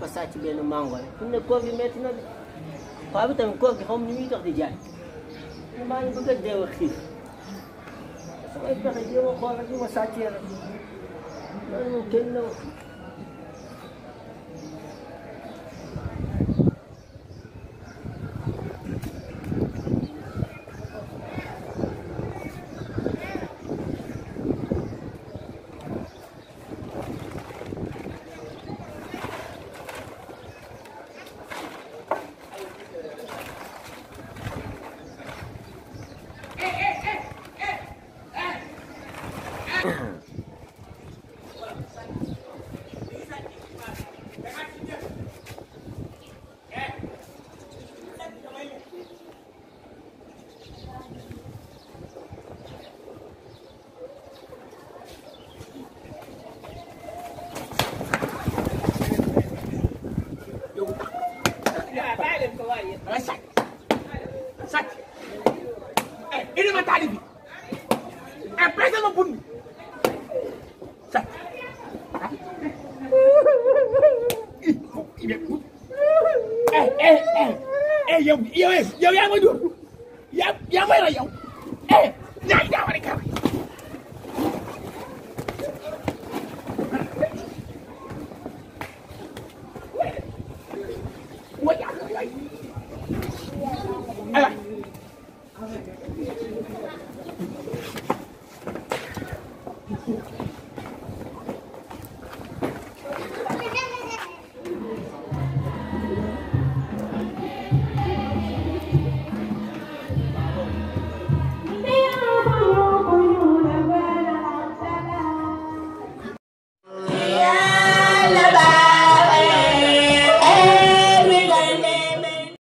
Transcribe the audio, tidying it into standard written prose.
dafa sàcc benn mango rek fi mu ne koor gi métti na de paa bi tamit koor gi xaw ma ni muy dox di jaay maa ngi bëgg a deew ak xiif samay pexe jéem a xool rek ñu ma sàccee rek loolu moom kenn na sàcc indi ma taali bi peese ma bun bi sàcc yow yaa ma dóor yaa may rey yow ñaay daa war a kar Ay